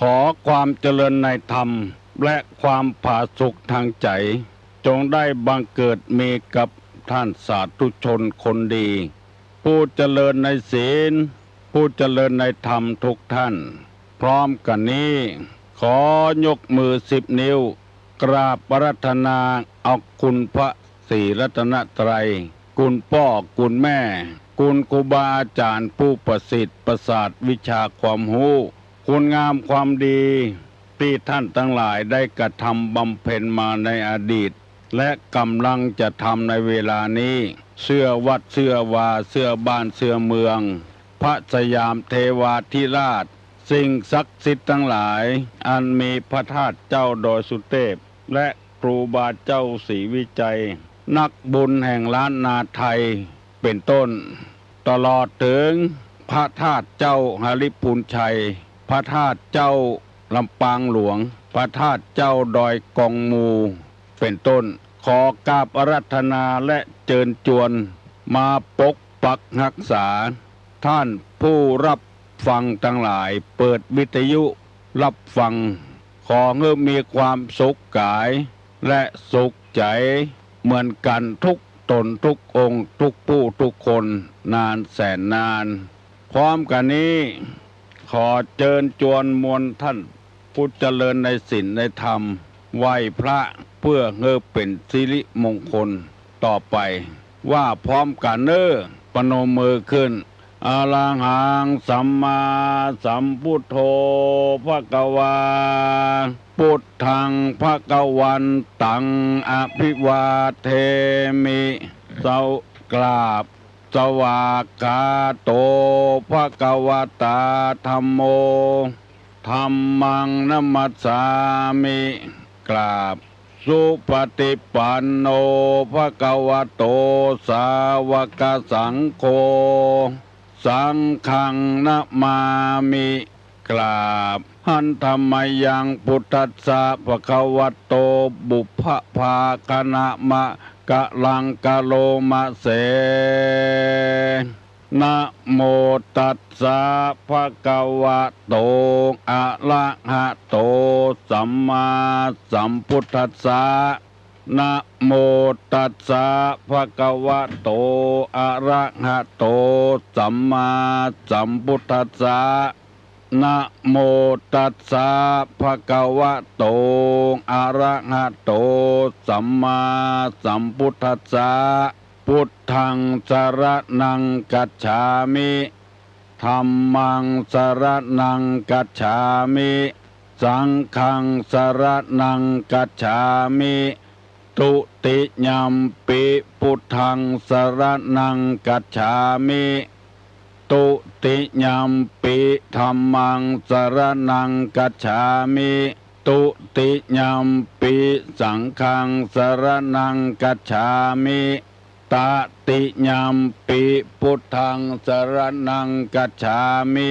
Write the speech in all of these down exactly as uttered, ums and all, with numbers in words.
ขอความเจริญในธรรม และความผาสุกทางใจ๋ จงได้บังเกิดมีกับท่านสาธุชนคนดี ผู้เจริญในศีล ผู้เจริญในธรรมทุกท่าน พร้อมกั๋นนี้ ขอยกมือสิบนิ้ว กราบอาราธนาเอาคุณพระศรีรัตนตรัย คุณป้อ คุณแม่ คุณครูบาอาจ๋ารย์ผู้ประสิทธิ์ประสาทวิชาความฮู้ คุณงามความดี ตี้ท่านตังหลายได้กระทำบำเพ็ญมาในอดีต และก่ำลังจะทำในเวลานี้ เสื้อวัดเสื้อวา เสื้อบ้านเสื้อเมือง พระสยามเทวาธิราช สิ่งศักดิ์สิทธิ์ตังหลาย อันมีพระธาตุเจ้าดอยสุเทพ และครูบาเจ้าศรีวิชัย นักบุญแห่งล้านนาไทย เป๋นต้น ตลอดเถิงพระธาตุเจ้าหริภุญชัย พระธาตุเจ้าลำปางหลวง พระธาตุเจ้าดอยกองมู เป๋นต้น ขอกราบอาราธนาและเจิญจวนมาปกปักฮักษา ท่านผู้รับฟังตังหลาย เปิดวิทยุรับฟัง ขอหื้อมีความสุขก๋าย และสุขใจ๋เหมือนกั๋นทุกต๋นทุกองค์ ทุกผู้ทุกคน นานแสนนาน พร้อมกั๋นนี้ ขอเจิญจวนมวลท่านผู้เจริญในศีลในธรรม ไหว้พระเพื่อหื้อเป๋นสิริมงคลต่อไป ว่าพร้อมกั๋นเน่อ ประนมมือขึ้น อะระหังสัมมาสัมพุทโธภะคะวา พุทธังภะคะวันตังอะภิวาเทมิ สว- กราบ สวากขาโตภะคะวะตาธัมโม ธัมมังนะมัสสามิ กราบ สุปะฏิปันโนภะคะวะโต สาวะกะสังโฆ สังฆังนะมามิ กราบ หันธะมะยังพุทธัสสะภะคะวะโต ปุพพะภาคะนะมะกะลังกะโลมะเส นะโมตัสสะภะคะวะโต อะระหะโต สัมมาสัมพุทธัสสะ นะโมตัสสะภะคะวะโต อะระหะโต สัมมาสัมพุทธัสสะ นะโมตัสสะภะคะวะโต อะระหะโต สัมมาสัมพุทธัสสะ พุทธังสะระณังกัจฉามิ ธัมมังสะระณังกัจฉามิ สังฆังสะระณังกัจฉามิ ตุติยัมปิพุทธังสะระณังกัจฉามิ ตุติยัมปิธัมมังสะระณังกัจฉามิ ตุติยัมปิสังฆังสะระณังกัจฉามิ ตะติยัมปิพุทธังสะระณังกัจฉามิ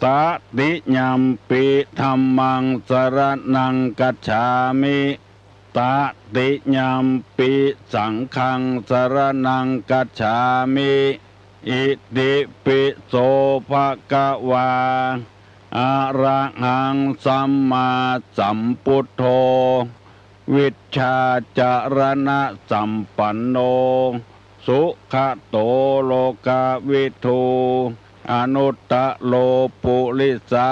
ตะติยัมปิธัมมังสะระณังกัจฉามิ ตะติยัมปิสังฆังสะระณังกัจฉามิ อิติปิโสภะคะวา อะระหังสัมมาสัมพุทโธ วิชชาจะระณะสัมปันโน สุขะโตโลกะวิทู อนุตตะโรปุริสะ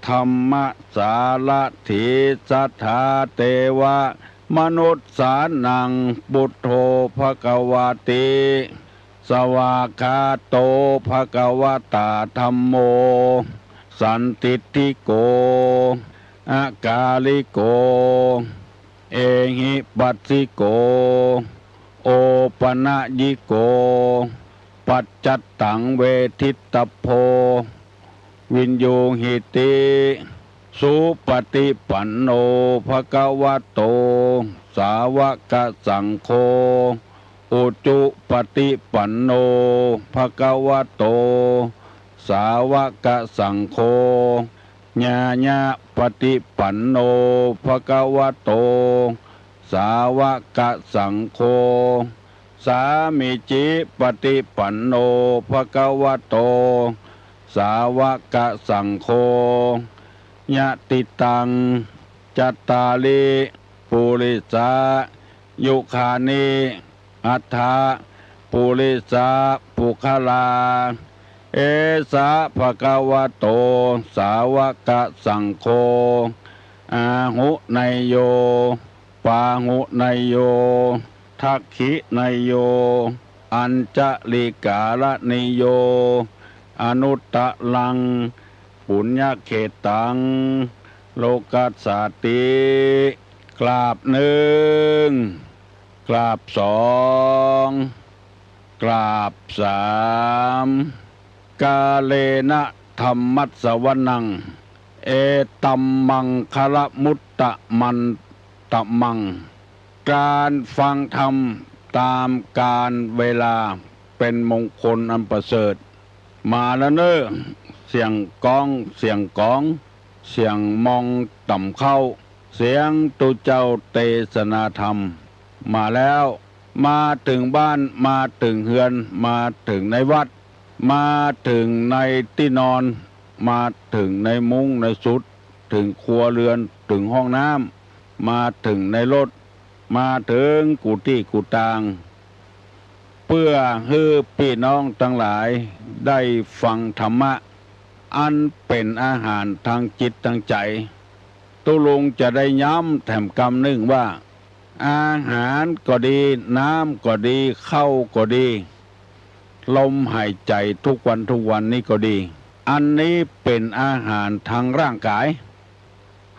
ธัมมะสารถี สัทธาเตวะมนุสสานัง พุทโธภะคะวาติ สวากขาโตภะคะวะตาธัมโม สันทิฏฐิโก อะกาลิโก เอหิปัสสิโก โอปะนะยิโก ปัจจัตตังเวทิตตัพโพ วินยูหิติ สุปะฏิปันโนภะคะวะโต สาวะกะสังโฆ อุจุปะฏิปันโนภะคะวะโต สาวะกะสังโฆ ญาญะปะฏิปันโนภะคะวะโต สาวะกะสังโฆ สามีจิปะฏิปันโนภะคะวะโต สาวะกะสังโฆ ยะติตัง จัตตาริ ปุริสา ยุคานิ อัฏฐะ ปุริสา ปุคคลา เอสะ ภะคะวะโต สาวกะสังโฆ อาหุเนยโย ปาหุเนยโย ทักขิเนยโย อัญชลิกาลเนยโย อนุตตรัง ปุญญเขตัง โลกัสสาติ กราบนึ่ง กราบสอง กราบสาม กาเลนะธัมมัสสวนัง เอตัมมังคะละมุตตะมันตะมัง การฟังธรรมตามกาลเวลาเป็นมงคลอันประเสริฐ มาแล้วเน่อ เสียงก้อง เสียงก๋อง เสียงมองต่ำเข้า เสียงตุ๊เจ้าเตสนาธรรม มาแล้ว มาเถิงบ้าน มาเถิงเฮือน มาเถิงในวัด มาเถิงในตี้นอน มาเถิงในมุ้งในสุด เถิงครัวเรือน เถิงห้องน้ำ มาเถิงในรถ มาเถิงกู้ตี้กู้ตาง เปื้อหื้อปี้น้องตังหลายได้ฟังธรรมะ อันเป๋นอาหารตางจิตตางใจ๋ ตุ๊ลุงจะได้ย้ำแถมกำนึ่งว่า อาหารก็ดี น้ำก็ดี ข้าวก็ดี ลมหายใจ๋ทุกวันทุกวันนี้ก็ดี อันนี้เป๋นอาหารตางร่างก๋าย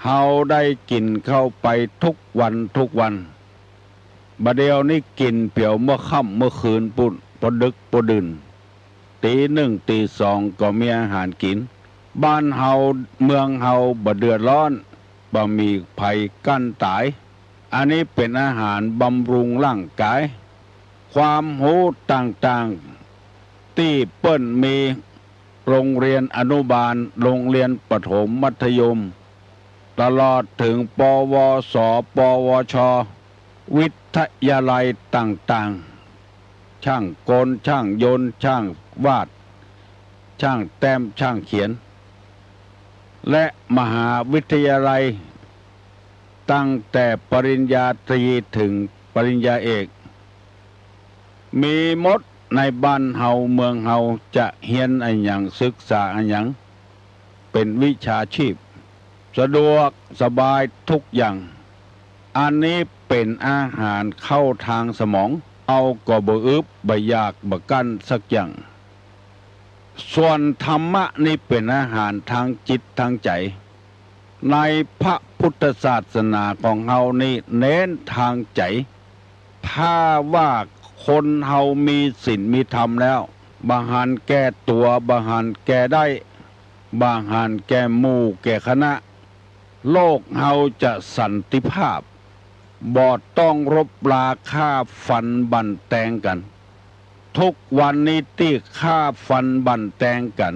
เฮาได้กิ๋นเข้าไปทุกวันทุกวัน บ่าเดี่ยวนี้กิ๋นเปียวเมื่อค่ำเมื่อคืนปู๊น ปอดึกปอดื่น ตี๋นึ่งตี๋สองก็มีอาหารกิ๋น บ้านเฮาเมืองเฮาบ่เดือดร้อน บ่มีภัยกั้นต๋าย อันนี้เป๋นอาหารบำรุงร่างก๋าย ความฮู้ต่างๆ ตี้เปิ้นมีโรงเรียนอนุบาล โรงเรียนประถมมัธยม ตลอดเถิง ปวส ปวช วิทยาลัยต่างๆ ช่างกล ช่างยนต์ ช่างวาด ช่างแต้ม ช่างเขียน และมหาวิทยาลัย ตั้งแต่ปริญญาตรีเถิงปริญญาเอก มีหมด ในบ้านเฮาเมืองเฮา จะเฮียนอะหยัง ศึกษาอะหยัง เป๋นวิชาชีพ สะดวกสบายทุกอย่าง อันนี้เป๋นอาหารเข้าตางสมอง เอาก็บ่อึดบ่อยากบ่กั้นสักอย่าง ส่วนธรรมะนี้เป๋นอาหารตางจิตตางใจ๋ ในพระพุทธศาสนาของเฮานี้เน้นตางใจ๋ ถ้าว่าคนเฮามีศีลมีธรรมแล้ว บ่หันแก่ตั๋ว บ่หันแก่ได้ บ่หันแก่หมู่แก่คณะ โลกเฮาจะสันติภาพ บ่ต้องรบราฆ่าฟันบั่นแตงกั๋น ทุกวันนี้ตี้ฆ่าฟันบั่นแตงกั๋น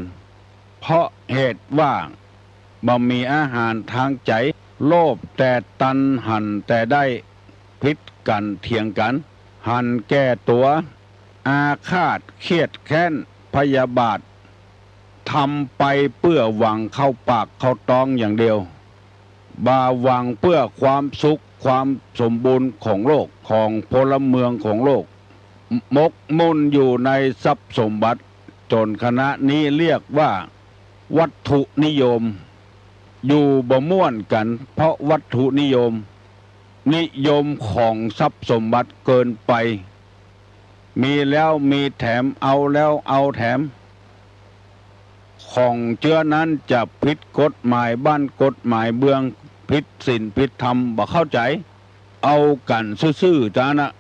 เพราะเหตุว่าบ่มีอาหารตางใจ๋ โลภแต่ตัณ หันแต่ได้ ผิดกั๋นเถียงกั๋น หันแก่ตั๋ว อาฆาตเคียดแค้น พยาบาท ทำไปเปื้อหวังเข้าปากเข้าต๊องอย่างเดียว บ่หวังเปื้อความสุขความสมบูรณ์ของโลก ของพลเมืองของโลก หมกมุ่นอยู่ในทรัพย์สมบัติ จ๋นขณะนี้เรียกว่าวัตถุนิยม อยู่บ่ม่วนกั๋นเพราะวัตถุนิยม นิยมของทรัพย์สมบัติเกินไป มีแล้วมีแถม เอาแล้วเอาแถม ของเจื้อนั้นจะผิดกฎหมายบ้านกฎหมายเมือง ผิดศีลผิดธรรม บ่เข้าใจ๋ เอากั๋นซื่อๆ จานะ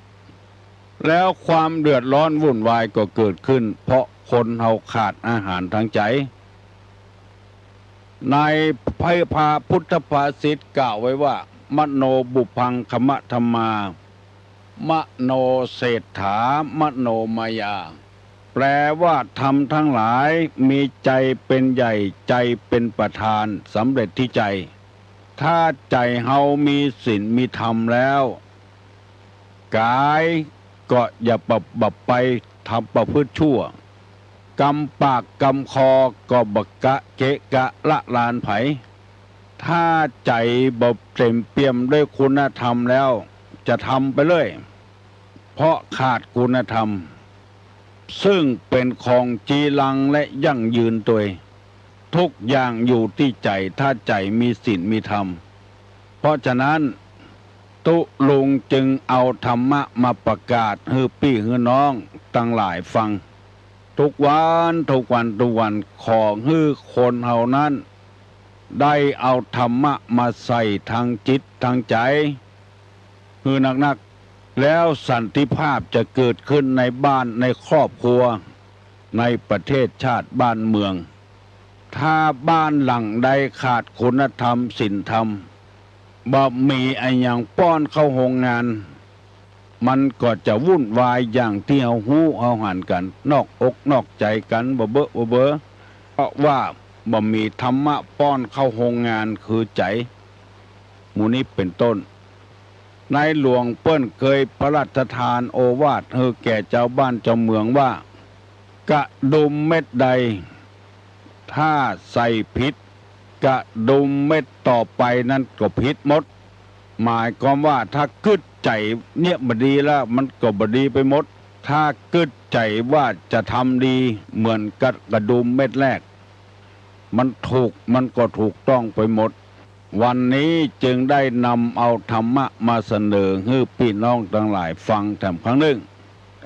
แล้วความเดือดร้อนวุ่นวายก็เกิดขึ้น เพราะคนเฮาขาดอาหารตางใจ๋ ในพระพุทธภาษิตกล่าวไว้ว่า มโนปุพพังคมะธัมมา มโนเศรษฐามโนมายา แปลว่าธรรมทั้งหลายมีใจ๋เป๋นใหญ่ ใจ๋เป๋นประธาน สำเร็จตี้ใจ๋ ถ้าใจ๋เฮามีศีลมีธรรมแล้ว ก๋ายก็อย่าประ บ่ไปทำประพฤติชั่ว กำปากกำคอก็บ่กะเกะกะละลานใผ ถ้าใจ๋บ่เต๋มเปี่ยมด้วยคุณธรรมแล้ว จะทำไปเรื่อย เพราะขาดคุณธรรม ซึ่งเป๋นของจีรังและยั่งยืนตวย ทุกอย่างอยู่ตี้ใจ๋ ถ้าใจ๋มีศีลมีธรรม เพราะฉะนั้น ตุ๊ลุงจึงเอาธรรมะมาประกาศหื้อปี้หื้อน้องตังหลายฟัง ทุกวัน ทุกวัน ทุกวัน ขอหื้อคนเฮานั้น ได้เอาธรรมะมาใส่ตังจิตตังใจ๋ หื้อนักๆ แล้วสันติภาพจะเกิดขึ้นในบ้านในครอบครัว ในประเทศชาติบ้านเมือง ถ้าบ้านหลังใดขาดคุณธรรมศีลธรรม บ่มีอะหยังป้อนเข้าโฮงงาน มันก็จะวุ่นวายอย่างตี้เฮาฮู้เฮาหันกั๋น นอกอกนอกใจ๋กั๋นบ่เบอะบ่เบอ เพราะว่าบ่มีธรรมะป้อนเข้าโฮงงานคือใจ๋ หมู่นี้เป๋นต้น ในหลวงเปิ้นเกยพระราชทานโอวาทหื้อแก่จาวบ้านจาวเมืองว่า กระดุมเม็ดใด ถ้าใส่ผิด กระดุมเม็ดต่อไปนั้นก็ผิดหมด หมายความว่าถ้ากึ๊ดใจ๋เนี่ยบ่ดีแล้ว มันก็บ่ดีไปหมด ถ้ากึ๊ดใจ๋ว่าจะทำดีเหมือนกับกระดุมเม็ดแรก มันถูก มันก็ถูกต้องไปหมด วันนี้จึงได้นำเอาธรรมะมาเสนอหื้อปี้น้องตังหลายฟังแถมครั้งนึ่ง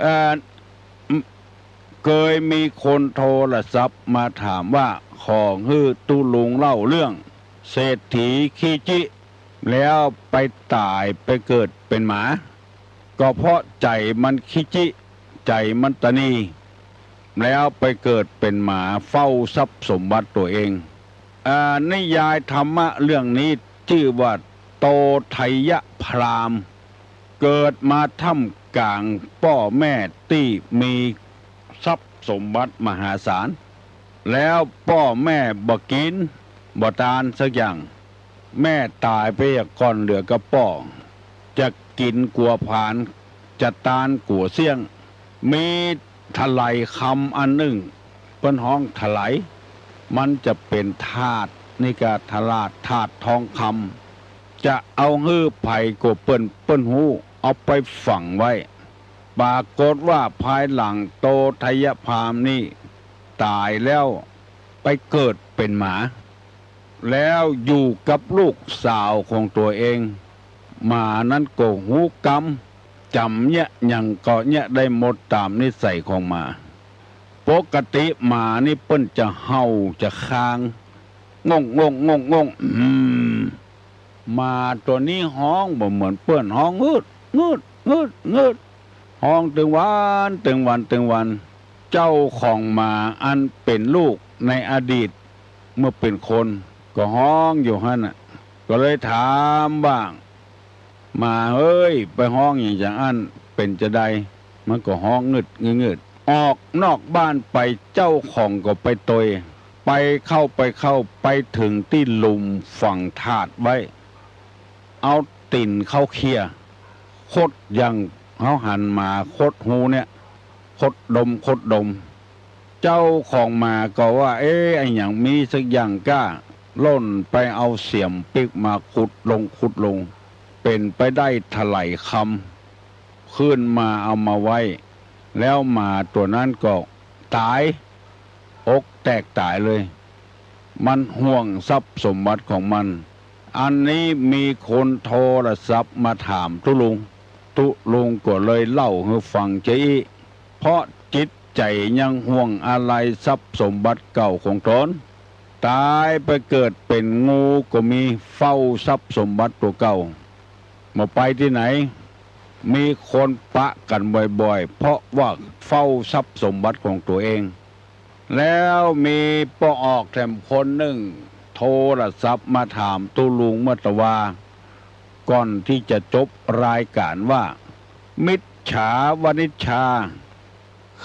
เอ่อ เกยมีคนโทรศัพท์มาถามว่า ขอหื้อตุ๊ลุงเล่าเรื่องเศรษฐีขี้จิ แล้วไปต๋ายไปเกิดเป๋นหมา ก็เพราะใจ๋มันขี้จิ ใจ๋มันตะนี แล้วไปเกิดเป๋นหมาเฝ้าทรัพย์สมบัติตั๋วเอง อ่า นิยายธรรมะเรื่องนี้จื้อว่าโตไทยพราหมณ์ เกิดมาท่ามกลางป้อแม่ตี้มีทรัพย์สมบัติมหาศาล แล้วป้อแม่บ่กิ๋นบ่ตานสักอย่าง แม่ต๋ายไปก่อนเหลือกับป้อ จะกิ๋นกั๋วผลาญ จะตานกั๋วเสี้ยง มีถลายคำอันนึ่ง เปิ้นฮ้องถลาย มันจะเป๋นถาด นี่ก็ถลาด ถาดทองคำ จะเอาหื้อใผก็เปิ้น เปิ้นฮู้ เอาไปฝังไว้ ปรากฏว่าภายหลังโตไทยพราหมณ์นี่ต๋ายแล้ว ไปเกิดเป๋นหมา แล้วอยู่กับลูกสาวของตั๋วเอง หมานั้นก็ฮู้กำ จ๋ำเยียะหยังก็เยียะได้หมดต๋ามนิสัยของหมา ปกติหมานี่เปิ้นจะเห่าจะคาง ง่ง ง่ง ง่ง ง่ง อืม หมาตั๋วนี้ฮ้องบ่เหมือนเปิ้น ฮ้องงืด งืด งืด งืด ฮ้องตึงวัน ตึงวัน ตึงวัน เจ้าของหมาอันเป๋นลูกในอดีต เมื่อเป๋นคนก็ฮ้องอยู่หั้นน่ะ ก็เลยถามว่า หมาเอ้ย ไปฮ้องหยังจาอั้น เป๋นจาใด มันก็ฮ้องงืด งืด งืด ออกนอกบ้านไป เจ้าของก็ไปตวย ไปเข้า ไปเข้า ไปเถิงตี้หลุมฝังถาดไว้ เอาตี๋นเข้าเคี่ย ขดอย่างเฮาหันหมาขดฮูเนี่ย ขดดม ขดดม เจ้าของหมาก็ว่า เอ๊ะ อะหยังมีสักอย่างก้า ล่นไปเอาเสียมปิ๊กมาขุดลง ขุดลง เป๋นไปได้ถลายคำ ขึ้นมาเอามาไว้ แล้วหมาตั๋วนั้นก็ต๋าย อกแตกต๋ายเลย มันห่วงทรัพย์สมบัติของมัน อันนี้มีคนโทรศัพท์มาถามตุ๊ลุง ตุ๊ลุงก็เลยเล่าหื้อฟังจาอี้ เพราะจิตใจ๋ยังห่วงอาลัยทรัพย์สมบัติเก่าของตน ต๋ายไปเกิดเป๋นงูก็มี เฝ้าทรัพย์สมบัติตั๋วเก่า บ่ไปตี้ไหน มีคนปะกั๋นบ่อยๆ เพราะว่าเฝ้าทรัพย์สมบัติของตั๋วเอง แล้วมีป้อออกแถมคนนึ่ง โทรศัพท์มาถามตุ๊ลุงเมื่อตะวา ก่อนตี้จะจบรายก๋านว่า มิจฉาวณิชชา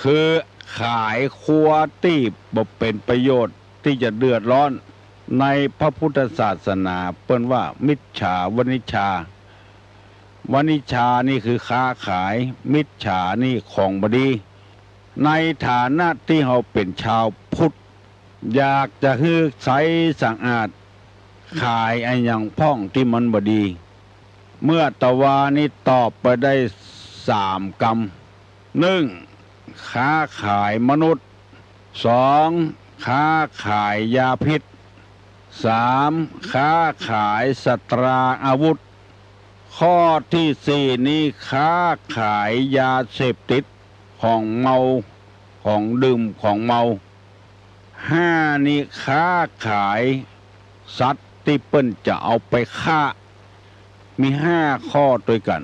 คือขายครัวตี้บ่เป๋นประโยชน์ ตี้จะเดือดร้อน ในพระพุทธศาสนาเปิ้นว่ามิจฉาวณิชชา วณิชชานี่คือค้าขาย มิจฉานี่ของบ่ดี ในฐานะตี้เฮาเป๋นชาวพุทธ อยากจะหื้อใสสะอาด ขายอะหยังพ่องตี้มันบ่ดี เมื่อตะวานี้ตอบไปได้สามกำ นึ่ง ค้าขายมนุษย์ สอง ค้าขายยาพิษ สาม ค้าขายสัตราอาวุธ ข้อตี้สี่นี้ค้าขายยาเสพติด ของเมา ของดื่ม ของเมา ห้านี้ค้าขายสัตว์ตี้เปิ้นจะเอาไปฆ่า มีห้าข้อตวยกั๋น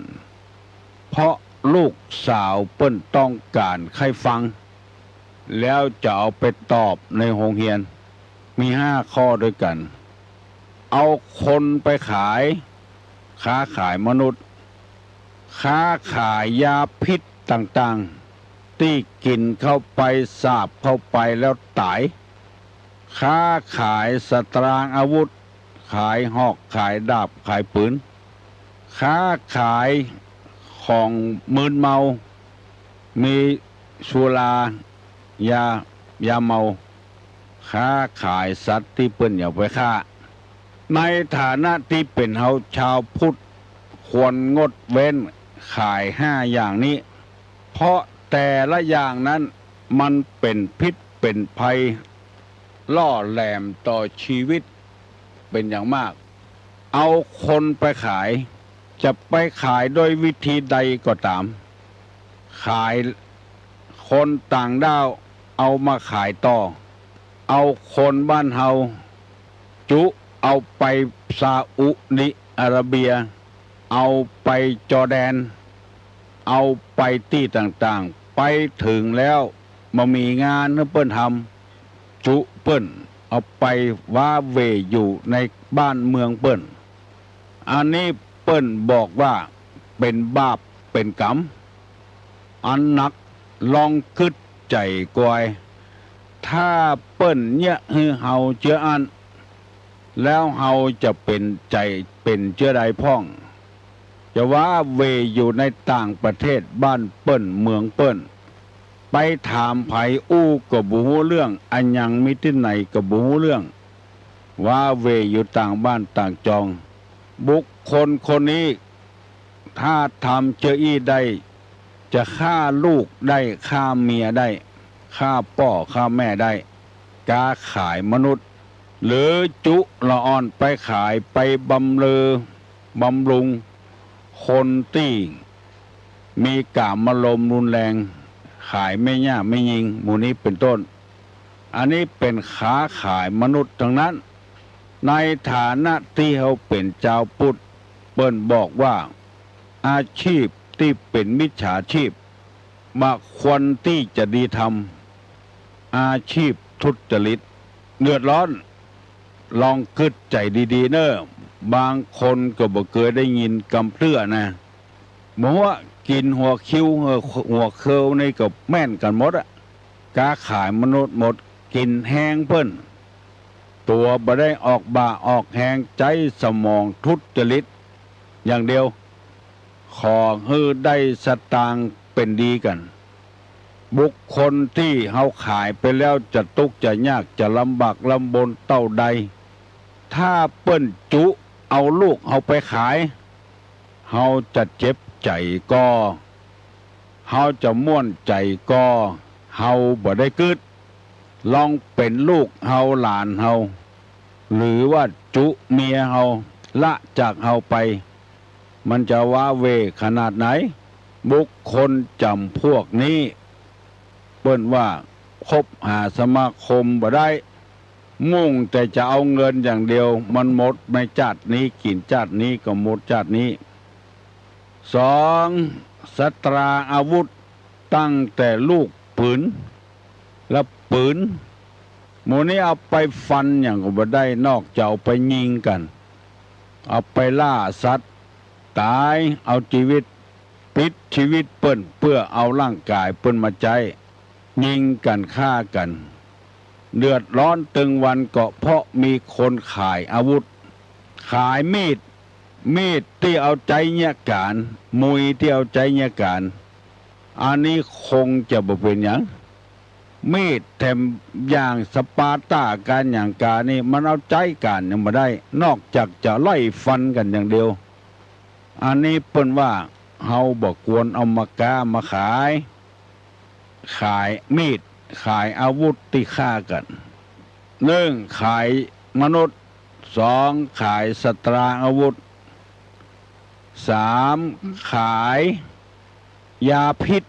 เพราะลูกสาวเปิ้นต้องก๋านใค่ฟัง แล้วจะเอาไปตอบในโฮงเฮียน มีห้าข้อตวยกั๋น เอาคนไปขาย ค้าขายมนุษย์ ค้าขายยาพิษต่างๆ ตี้กิ๋นเข้าไป สาบเข้าไปแล้วต๋าย ค้าขายสัตราอาวุธ ขายหอก ขายดาบ ขายปืน ค้าขายของมึนเมา มีสุรา ยา ยาเมา ค้าขายสัตว์ตี้เปิ้นเอาไปฆ่า ในฐานะตี้เป๋นเฮาจาวพุทธ ควรงดเว้นขายห้าอย่างนี้ เพราะแต่ละอย่างนั้นมันเป๋นพิษเป๋นภัย ล่อแหลมต่อชีวิตเป๋นอย่างมาก เอาคนไปขาย จะไปขายโดยวิธีใดก็ต๋าม ขายคนต่างด้าวเอามาขายต่อ เอาคนบ้านเฮา จุเอาไปซาอุดิอาระเบีย เอาไปจอร์แดน เอาไปตี้ต่างๆ ไปเถิงแล้วบ่มีงานหื้อเปิ้นทำ จุเปิ้นเอาไปว้าเหว่อยู่ในบ้านเมืองเปิ้น อันนี้เปิ้นบอกว่าเป๋นบาปเป๋นกรรมอันหนัก ลองกึ๊ดใจ๋กอย ถ้าเปิ้นเยียะหื้อเฮาเจื้ออั้น แล้วเฮาจะเป๋นใจ๋เป๋นเจื้อใดพ่อง จะว้าเหว่อยู่ในต่างประเทศบ้านเปิ้นเมืองเปิ้น ไปถามใผอู้ก็บ่ฮู้เรื่อง อะหยังมีตี้ไหนก็บ่ฮู้เรื่อง ว้าเหว่อยู่ต่างบ้านต่างจอง บุคคลคนนี้ ถ้าทำเจื้ออี้ได้ จะฆ่าลูกได้ ฆ่าเมียได้ ฆ่าป้อฆ่าแม่ได้ ก๊าขายมนุษย์ หรือจุละอ่อนไปขาย ไปบำเรอบำรุงคนตี้มีกามารมณ์รุนแรง ขายแม่หญ้าแม่ญิง หมู่นี้เป๋นต้น อันนี้เป๋นค้าขายมนุษย์ตังนั้น ในฐานะตี้เฮาเป๋นจาวพุทธ เปิ้นบอกว่า อาชีพตี้เป๋นมิจฉาชีพ บ่ควรตี้จะดีทำ อาชีพทุจริต เดือดร้อน ลองกึ๊ดใจ๋ดีๆ เน่อ บางคนก็บ่เกยได้ยินกำเตื้อนะ บ่ฮู้ว่ากิ๋นหัวคิว หัวเคิวนี่ก็แม่นกั๋นหมดอะ ก๊าขายมนุษย์หมด กิ๋นแฮงเปิ้น ตั๋วบ่ได้ออกบ่าออกแฮง ใจ๊สมองทุจริตอย่างเดียว ขอหื้อได้สตางค์เป๋นดีกั๋น บุคคลตี้เฮาขายไปแล้วจะตุ๊กข์จะยากจะลำบากลำบนเต้าใด ถ้าเปิ้นจุเอาลูกเฮาไปขาย เฮาจะเจ็บใจ๋ก่อ เฮาจะม่วนใจ๋ก่อ เฮาบ่ได้กึ๊ด ลองเป๋นลูกเฮาหลานเฮา หรือว่าจุเมียเฮาละจากเฮาไป มันจะว้าเหว่ขนาดไหน บุคคลจ๋ำพวกนี้ เปิ้นว่าคบหาสมาคมบ่ได้ มุ่งแต่จะเอาเงินอย่างเดียว มันหมดในจาตินี้ กิ๋นจาตินี้ก็หมดจาตินี้ สอง สัตราอาวุธ ตั้งแต่ลูกปืน และปืน หมู่นี้เอาไปฟันหยังก็บ่ได้ นอกจากเอาไปยิงกั๋น เอาไปล่าสัตว์ต๋าย เอาจีวิต ปิดจีวิตเปิ้น เปื้อเอาร่างก๋ายเปิ้นมาใจ๊ ยิงกั๋นฆ่ากั๋น เดือดร้อนตึงวันก็เพราะมีคนขายอาวุธ ขายมีด มีดตี้เอาใจ๊เยียะก๋าน มุยตี้เอาใจ๊เยียะก๋าน อันนี้คงจะบ่เป๋นหยัง มีดแถมอย่างสปาร์ตาก๋านอย่างก๋านี่ มันเอาใจ๊ก๋านหยังบ่ได้ นอกจากจะไล่ฟันกั๋นอย่างเดียว อันนี้เปิ้นว่าเฮาบ่ควรเอามาก๊ามาขาย ขายมีด ขายอาวุธตี้ฆ่ากั๋น นึ่ง ขายมนุษย์ สอง ขายสัตราอาวุธ สาม ขายยาพิษ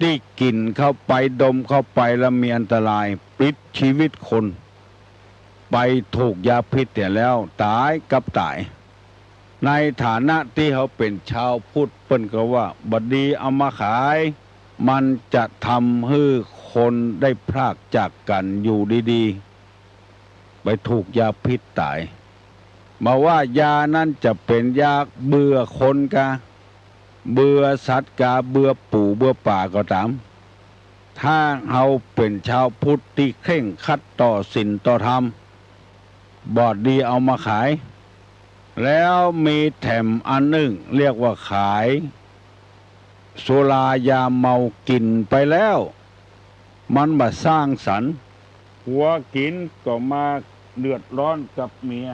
ตี้กิ๋นเข้าไป ดมเข้าไปแล้วมีอันตราย ปิดชีวิตคน ไปถูกยาพิษเหียแล้ว ต๋ายกับต๋าย ในฐานะตี้เฮาเป๋นชาวพุทธ เปิ้นก็ว่าบ่ดีเอามาขาย มันจะทำหื้อคนได้พรากจากกั๋นอยู่ดีๆ ไปถูกยาพิษต๋าย บ่ว่ายานั้นจะเป๋นยาเบื่อคนกา เบื่อสัตว์กา เบื่อปู๋เบื่อป๋าก็ต๋าม ถ้าเฮาเป๋นชาวพุทธตี้เคร่งครัดต่อศีลต่อธรรม บ่ดีเอามาขาย แล้วมีแถมอันนึ่งเรียกว่าขายสุรายาเมา กิ๋นไปแล้วมันบ่สร้างสรรค์ ผัวกิ๋นก็มาเดือดร้อนกับเมีย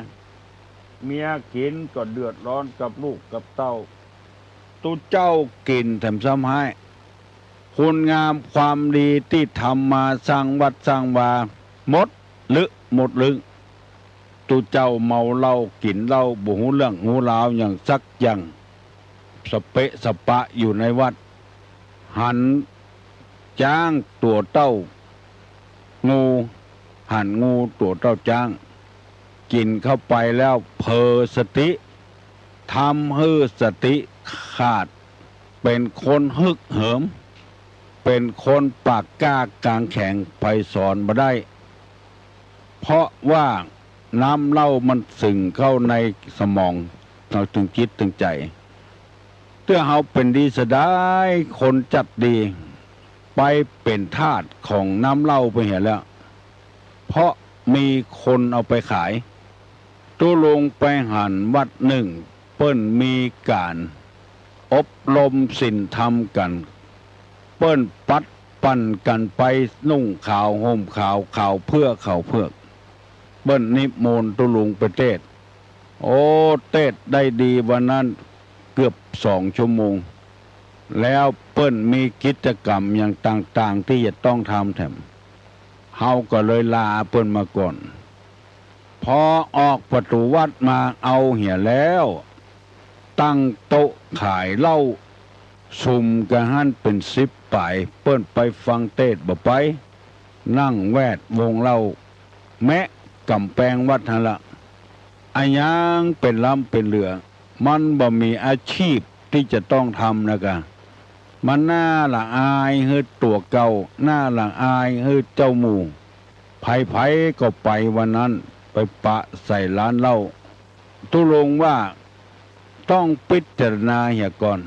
เมียกิ๋นก็เดือดร้อนกับลูกกับเต้า ตุ๊เจ้ากิ๋นแถมซ้ำฮ้าย คุณงามความดีตี้ทำมาสร้างวัดสร้างวา หมดลึหมดลึง ตุ๊เจ้าเมาเหล้ากิ๋นเหล้าบ่ฮู้เรื่องฮู้ราวหยังสักอย่าง สะเปะสะปะอยู่ในวัด หันจ๊างตั๋วเต้า งู หันงูตั๋วเต้าจ๊าง กิ๋นเข้าไปแล้วเผลอสติ ทำหื้อสติขาด เป๋นคนฮึกเหิม เป๋นคนปากกล้ากางแข็ง ใผสอนบ่ได้ เพราะว่าน้ำเหล้ามันสึงเข้าในสมอง เข้าเถิงจิตเถิงใจ๋ เตื้อเฮาเป๋นดีเสียดาย คนจัดดี ไปเป๋นทาสของน้ำเหล้าไปเหียแล้ว เพราะมีคนเอาไปขาย ตุ๊ลุงไปหันวัดนึ่ง เปิ้นมีก๋านอบรมศีลธรรมกั๋น เปิ้นปัดปั่นกั๋นไปนุ่งขาวห่มขาว ขาวเผือกขาวเผือก เปิ้นนิมนต์ตุ๊ลุงไปเตสน์ โอ้ เตสน์ได้ดีวันนั้นเกือบสองชั่วโมง แล้วเปิ้นมีกิจกรรมอย่างต่างๆ ตี้จะต้องทำแถม เฮาก็เลยลาเปิ้นมาก่อน พอออกประตู๋วัดมาเอาเหียแล้ว ตั้งโต๊ะขายเหล้า สุมกั๋นหั้นเป๋นสิบป๋าย เปิ้นไปฟังเตสน์บ่ไป นั่งแวดวงเหล้า แมะก๋ำแปงวัดหั้นละ อะหยังเป๋นล้ำเป๋นเหลือ มันบ่มีอาชีพตี้จะต้องทำนะกา มันน่าละอายหื้อตั๋วเก่า น่าละอายหื้อเจ้าหมู่ ใผๆ ก็ไปวันนั้น ไปปะใส่ร้านเหล้า ตุ๊ลุงว่าต้องพิจารณาเหียก่อน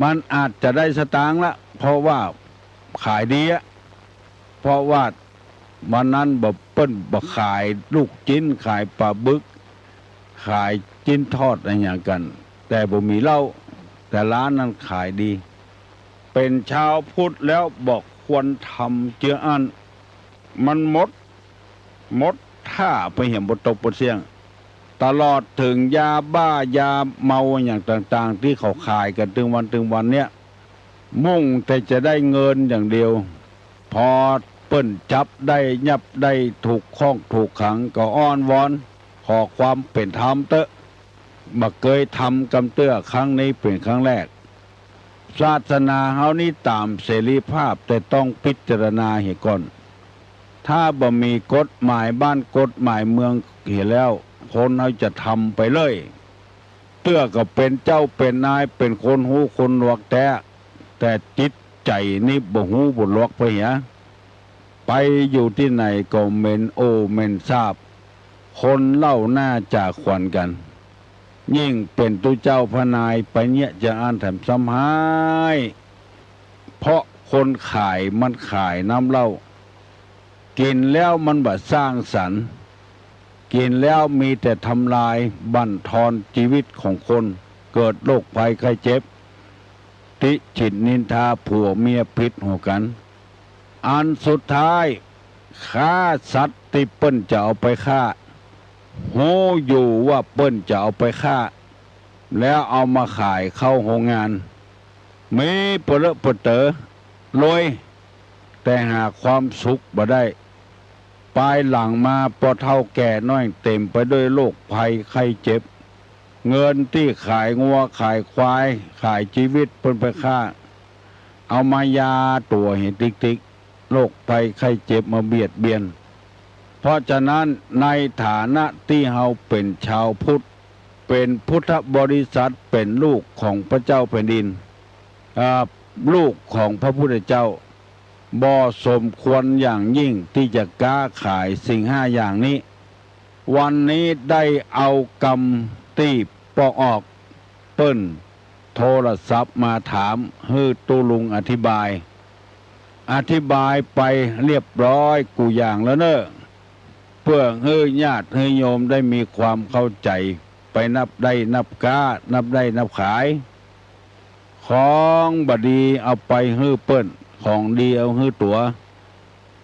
มันอาจจะได้สตางค์ละ เพราะว่าขายดีอะ เพราะว่าวันนั้นบ่ เปิ้นบ่ขายลูกจิ๊น ขายป๋าบึก ขายจิ๊นทอดอะหยังกั๋น แต่บ่มีเหล้า แต่ร้านนั้นขายดี เป๋นชาวพุทธแล้วบ่ควรทำเจื้ออั้น มันหมด หมดท่าไปเหียบ่ตกบ่เสี้ยง ตลอดเถิงยาบ้ายาเมาอะหยังต่างๆ ตี้เขาขายกั๋นตึงวันตึงวันเนี้ย มุ่งแต่จะได้เงินอย่างเดียว พอเปิ้นจับได้ยับได้ถูกข้องถูกขังก็อ้อนวอนขอความเป๋นธรรมเต๊อะ บ่เกยทำกำเตื้อ ครั้งนี้เป๋นครั้งแรก ศาสนาเฮานี้ต๋ามเสรีภาพ แต่ต้องพิจารณาเหียก่อน ถ้าบ่มีกฎหมายบ้านกฎหมายเมืองเหียแล้ว คนเฮาจะทำไปเลย เตื้อก็เป๋นเจ้าเป๋นนาย เป๋นคนฮู้คนหนวกแต๊ แต่จิตใจ๋นี่บ่ฮู้บ่หนวกไปเหีย ไปอยู่ตี้ไหนก็เหม็นโอเหม็นสาบ คนเหล้าหน้าจ๋าขวัญกั๋น ยิ่งเป๋นตุ๊เจ้าพระนายไปเยียะจาอั้นแถมซ้ำฮ้าย เพราะคนขายมันขายน้ำเหล้า กิ๋นแล้วมันบ่สร้างสรรค์ กิ๋นแล้วมีแต่ทำลายบั่นทอนจีวิตของคน เกิดโรคภัยไข้เจ็บ ติฉินนินทาผัวเมียผิดหัวกั๋น อันสุดท้าย ฆ่าสัตว์ตี้เปิ้นจะเอาไปฆ่า ฮู้อยู่ว่าเปิ้นจะเอาไปฆ่า แล้วเอามาขายเข้าโฮงงาน มีปะเลอะปะเต๋อ รวย แต่หาความสุขบ่ได้ ปายหลังมาปอเฒ่าแก่น้อยเต็มไปด้วยโรคภัยไข้เจ็บ เงินตี้ขายงัวขายควาย ขายจีวิตเปิ้นไปฆ่า เอามายาตั๋วเหียติ๊กๆ โรคภัยไข้เจ็บมาเบียดเบียน เพราะฉะนั้นในฐานะตี้เฮาเป๋นชาวพุทธ เป๋นพุทธบริษัท เป๋นลูกของพระเจ้าแผ่นดิน อ่า ลูกของพระพุทธเจ้า บ่สมควรอย่างยิ่งตี้จะก๊าขายสิ่งห้าอย่างนี้ วันนี้ได้เอากำตี้ปอกออก เปิ้นโทรศัพท์มาถามหื้อตุ๊ลุงอธิบาย อธิบายไปเรียบร้อยกู้อย่างแล้วเน่อ เปื้อหื้อญาติหื้อโยมได้มีความเข้าใจ๋ ไปนับได้นับก๊า นับได้นับขาย ของบ่ดีเอาไปหื้อเปิ้น ของดีเอาหื้อตั๋ว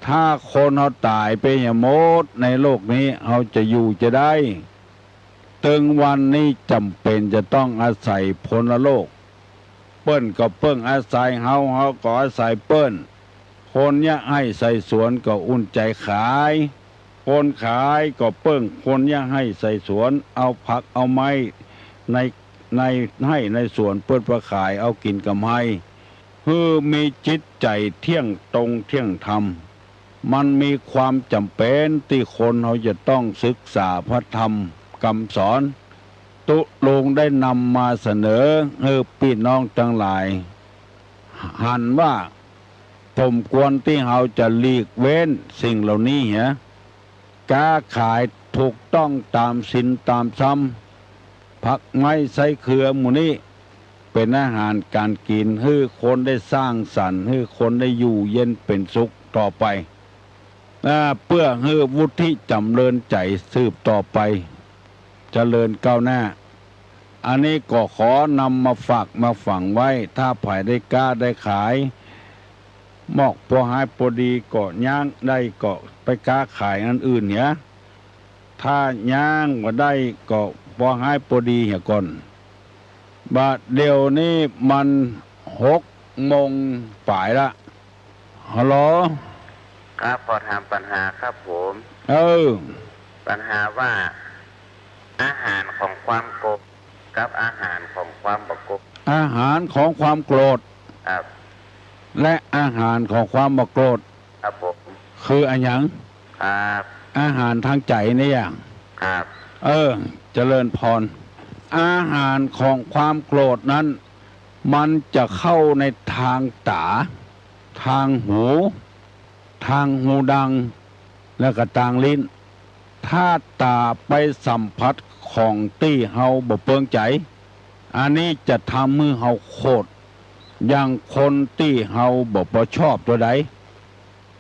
ถ้าคนเฮาต๋ายไปเหียหมดในโลกนี้ เฮาจะอยู่จาใด ตึงวันนี้จ๋ำเป๋นจะต้องอาศัยพรหมโลก เปิ้นก็เปิ้งอาศัยเฮา เฮาก็อาศัยเปิ้น คนเยียะไฮ่ใส่สวนก็อุ่นใจ๋ขาย คนขายก็เปิ้งคนเยียะไฮ่ใส่สวน เอาผักเอาไม้ใน ในไฮ่ในสวนเปิ้นไปขายเอากิ๋นก๋ำไร หื้อมีจิตใจ๋เที่ยงตรงเที่ยงธรรม มันมีความจ๋ำเป๋นตี้คนเฮาจะต้องศึกษาพระธรรมกำสอน ตุ๊ลุงได้นำมาเสนอหื้อปี้น้องตังหลายหันว่า สมควรตี้เฮาจะหลีกเว้นสิ่งเหล่านี้เหีย ก๊าขายถูกต้องต๋ามศีลต๋ามธรรม ผักไม้ไส้เขือหมู่นี้ เป๋นอาหารก๋านกิ๋น หื้อคนได้สร้างสรรค์ หื้อคนได้อยู่เย็นเป๋นสุขต่อไป อ่า เปื้อหื้อวุฒิจ๋ำเริญใจ๋สืบต่อไป เจริญก้าวหน้า อันนี้ก็ขอนำมาฝากมาฝังไว้ ถ้าใผได้ก๊าได้ขาย มอกปอฮ้ายปอดีก็ย้างได้ก็ไปก๊าขายอันอื่นเหีย ถ้าย้างบ่ได้ก็ปอฮ้ายปอดีเหียก่อน บ่าเดี่ยวนี้มันหกโมงป๋ายละ ฮัลโหล ครับ ขอถามปัญหาครับผม เออ ปัญหาว่า อาหารของความโกรธกับอาหารของความบ่โกรธ อาหารของความโกรธ ครับ และอาหารของความบ่โกรธ ครับผม คืออะหยัง ครับ อาหารตางใจ๋นี่อะ ครับ เออ เจริญพร อาหารของความโกรธนั้น มันจะเข้าในตางต๋า ตางหู ตางฮูดัง แล้วก็ตางลิ้น ถ้าต๋าไปสัมผัสของตี้เฮาบ่เปิงใจ๋ อันนี้จะทำหื้อเฮาโกรธ อย่างคนตี้เฮาบ่ปอชอบตั๋วใด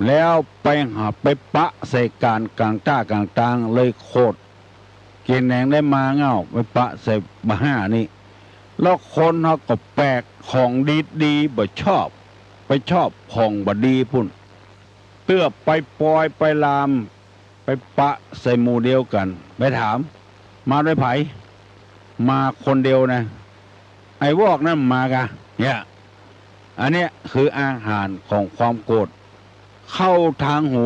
แล้วไปหาไปปะใส่ก๋านก๋างต้าก๋างตางเลยโกรธ เก๋นแหนงได้มาเง่าไปปะใส่บ่าห้านี่ แล้วคนเฮาก็แปลก ของดีๆ บ่ชอบ ไปชอบของบ่ดีปุ้น เตื้อไปปอยไปลาม ไปปะใส่หมู่เดียวกั๋น ไปถาม มาด้วยใผ มาคนเดียวนะ ไอ้วอกนั้นมากะ เนี่ย อันเนี้ยคืออาหารของความโกรธ เข้าตางหู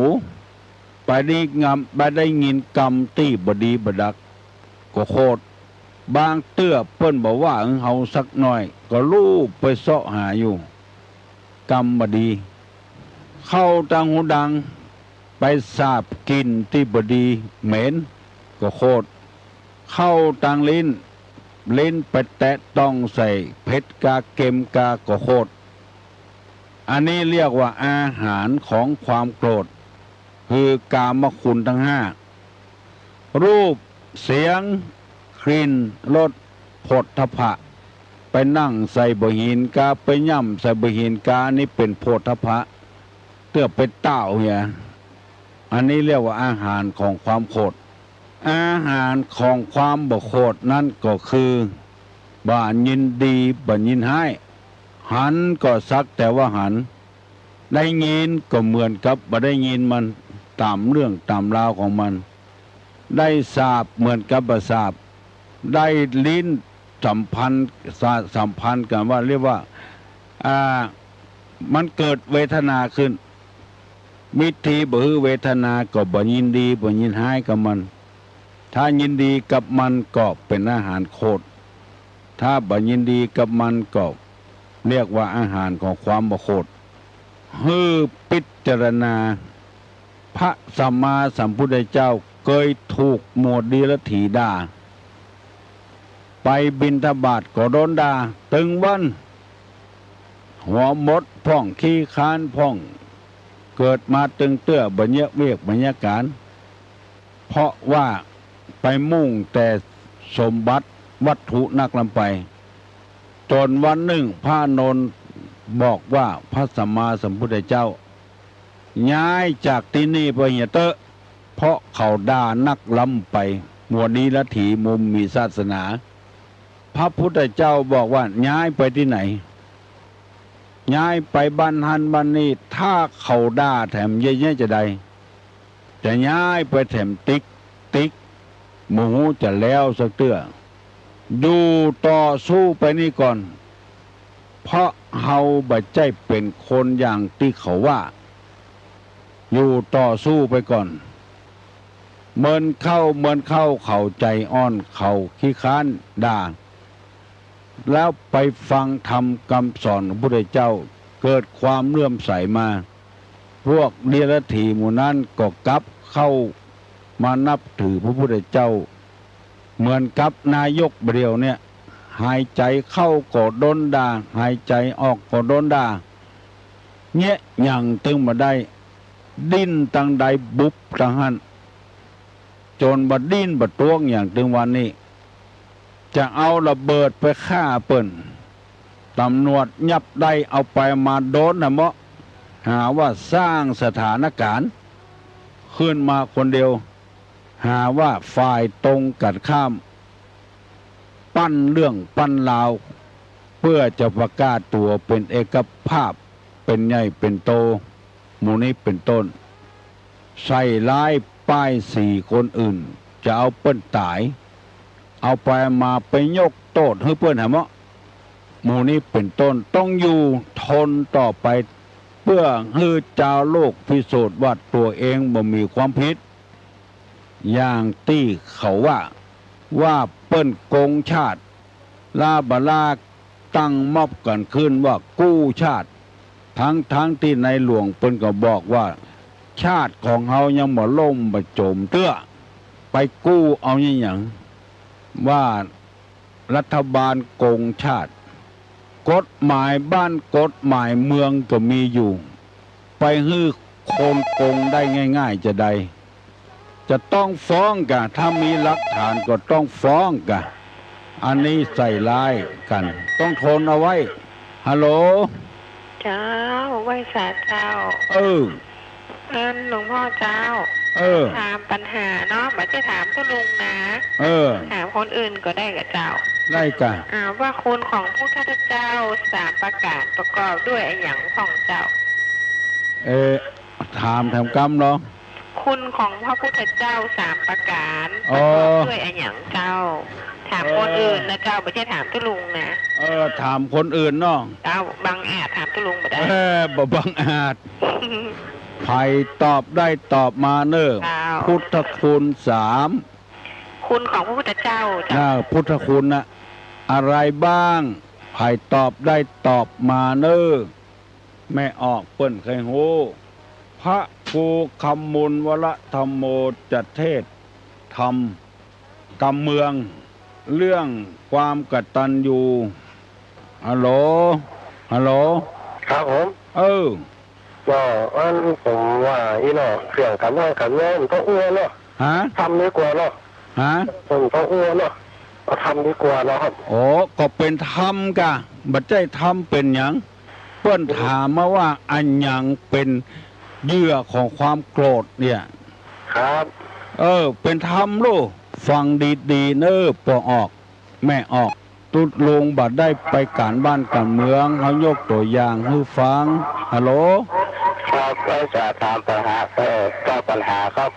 ไปได้งำ ไปได้ยินกำตี้บ่ดีบ่ดัก ก็โกรธ บางเตื้อเปิ้นบ่ว่าเฮาสักหน้อย ก็ลูบไปเซาะหาอยู่ กำบ่ดี เข้าตางฮูดัง ไปสาบกลิ่นตี้บ่ดีเหม็น ก็โกรธ เข้าตางลิ้น ลิ้นไปแตะต้องใส่เผ็ดกาเค็มกาก็โกรธ อันนี้เรียกว่าอาหารของความโกรธ คือกามคุณตังห้า รูป เสียง กลิ่น รส โผฏฐัพพะ ไปนั่งใส่บ่าหินกา ไปย่ำใส่บ่าหินกา นี่เป๋นโผฏฐัพพะ เตื้อไปต้าวเหีย อันนี้เรียกว่าอาหารของความโกรธ อาหารของความบ่โกรธนั้นก็คือ บ่ายินดี บ่ายินฮ้าย หันก็สักแต่ว่าหัน ได้ยินก็เหมือนกับบ่ได้ยินมัน ต๋ามเรื่องต๋ามราวของมัน ได้สาบเหมือนกับบ่สาบ ได้ลิ้นสัมพันธ์ สะ- สัมพันธ์กั๋นว่า เรียกว่า อ่า มันเกิดเวทนาขึ้น วิธีบ่หื้อเวทนาก็บ่ยินดีบ่ยินฮ้ายกับมัน ถ้ายินดีกับมันก็เป๋นอาหารโคตร ถ้าบ่ยินดีกับมันก็เรียกว่าอาหารของความบ่โคตร หื้อพิจารณา พระสัมมาสัมพุทธเจ้าเกยถูกหมู่เดรัจฉีด่า ไปบิณฑบาตก็โดนด่าตึงวัน หัวหมดพ่อง ขี้คร้านพ่อง เกิดมาตึงเตื้อบ่เยียะเวียกบ่เยียะก๋าน เพราะว่าไปมุ่งแต่สมบัติวัตถุนักล้ำไป จ๋นวันนึ่งพระอานนท์บอกว่าพระสัมมาสัมพุทธเจ้า ย้ายจากตี้นี่ไปเหียเต๊อะ เพราะเขาด่านักล้ำไป หมู่เดรัจฉี หมู่บ่มีศาสนา พระพุทธเจ้าบอกว่าย้ายไปตี้ไหน ย้ายไปบ้านหั้นบ้านนี่ ถ้าเขาด่าแถมเยียะๆ จาใด จะย้ายไปแถมติ๊กติ๊ก บ่ฮู้จะแล้วสักเตื้อ อยู่ต่อสู้ไปนี่ก่อน เพราะเฮาบ่ใจ้เป๋นคนอย่างตี้เขาว่า อยู่ต่อสู้ไปก่อน เมินเข้า เมินเข้า เขาใจ๋อ่อน เขาขี้คร้านด่า แล้วไปฟังธรรมกำสอนของพระพุทธเจ้า เกิดความเลื่อมใสมา พวกเดรัจฉีหมู่นั้นก็กลับเข้ามานับถือพระพุทธเจ้า เหมือนกับนายกบ่าเดี่ยวเนี่ย หายใจ๋เข้าก็โดนด่า หายใจ๋ออกก็โดนด่า เยียะหยังตึงบ่ได้ ดิ้นตังใดบุบตังหั้น จ๋นบ่าดิ้นบ่าตวงอย่างตึงวันนี้ จะเอาระเบิดไปฆ่าเปิ้น ต๋ำรวจยับได้ เอาไปมาโดนนะเมาะ หาว่าสร้างสถานก๋ารณ์ ขึ้นมาคนเดียว หาว่าฝ่ายตรงกั๋นข้าม ปั้นเรื่องปั้นราว เปื้อจะประกาศตั๋วเป๋นเอกภาพ เป๋นใหญ่เป๋นโต หมู่นี้เป๋นต้น ใส่ร้ายป้ายสีคนอื่น จะเอาเปิ้นต๋าย เอาไปมาไปยกโต้ษหื้อเปิ้นหาเมาะ หมู่นี้เป๋นต้น ต้องอยู่ทนต่อไป เปื้อหื้อจาวโลกพิสูจน์ว่าตั๋วเองบ่มีความผิด อย่างตี้เขาว่า ว่าเปิ้นโกงชาติ ล้าบ่าล้า ตั้งม็อบกั๋นขึ้นว่ากู้ชาติ ทั้งๆ ตี้ในหลวงเปิ้นก็บอกว่า ชาติของเฮายังบ่ล่มบ่จ๋มเตื้อ ไปกู้เอาอะหยัง ว่ารัฐบาลโกงชาติ กฎหมายบ้านกฎหมายเมืองก็มีอยู่ ไปหื้อคนโกงได้ง่ายๆ จาใด จะต้องฟ้องก่ะ ถ้ามีหลักฐานก็ต้องฟ้องก่ะ อันนี้ใส่ร้ายกั๋น ต้องทนเอาไว้ ฮัลโหล เจ้า ไหว้สาเจ้า เออ อันหลวงพ่อเจ้า เออ ถามปัญหาเนาะ บ่ใจ้ถามตุ๊ลุงนะ เออ ถามคนอื่นก็ได้ก่ะเจ้า ได้ก่ะ อ่า ว่าคุณของพระพุทธเจ้าสามประการประกอบด้วยอะหยังพ่องเจ้า เออ ถามแถมกำลอ คุณของพระพุทธเจ้าสามประการ อ๋อ ประกอบด้วยอะหยังเจ้า ถามคนอื่นนะเจ้า บ่ใจ้ถามตุ๊ลุงนะ เออ ถามคนอื่นเนาะ เจ้า บังอาจถามตุ๊ลุงบ่ได้ เออ บ่บังอาจ ใผตอบได้ตอบมาเน่อ เจ้า พุทธคุณสาม คุณของพระพุทธเจ้าเจ้า อ่า พุทธคุณน่ะ อะไรบ้าง ใผตอบได้ตอบมาเน่อ แม่ออกเปิ้นใค่ฮู้ พระครูคำมูลวรธรรมโม จะเทศน์ธรรมกำเมือง เรื่องความกตัญญู ฮัลโหล ฮัลโหล ครับผม เออ ก็อันผมว่าอี้เนาะ เรื่องก๋านไหว้ก๋านเวียนมันก็อั้วเนาะ ฮะ ธรรมดีกว่าเนาะ ฮะ ผมก็อั้วเนาะ เอาธรรมดีกว่าเนาะครับ โอ้ ก็เป๋นธรรมก่ะ บ่ใจ้ธรรมเป๋นหยัง เปิ้นถามมาว่าอะหยังเป๋นเหยื่อของความโกรธเนี่ย ครับ เออ เป๋นธรรมลูก ฟังดีๆ เน่อ ป้อออก แม่ออก ตุ๊ลุงบ่ได้ไปก๋านบ้านก๋านเมือง เฮายกตั๋วอย่างหื้อฟัง ฮัลโหล ครับ ก็จะถามปัญหา เอ่อ ตอบปัญหาครับ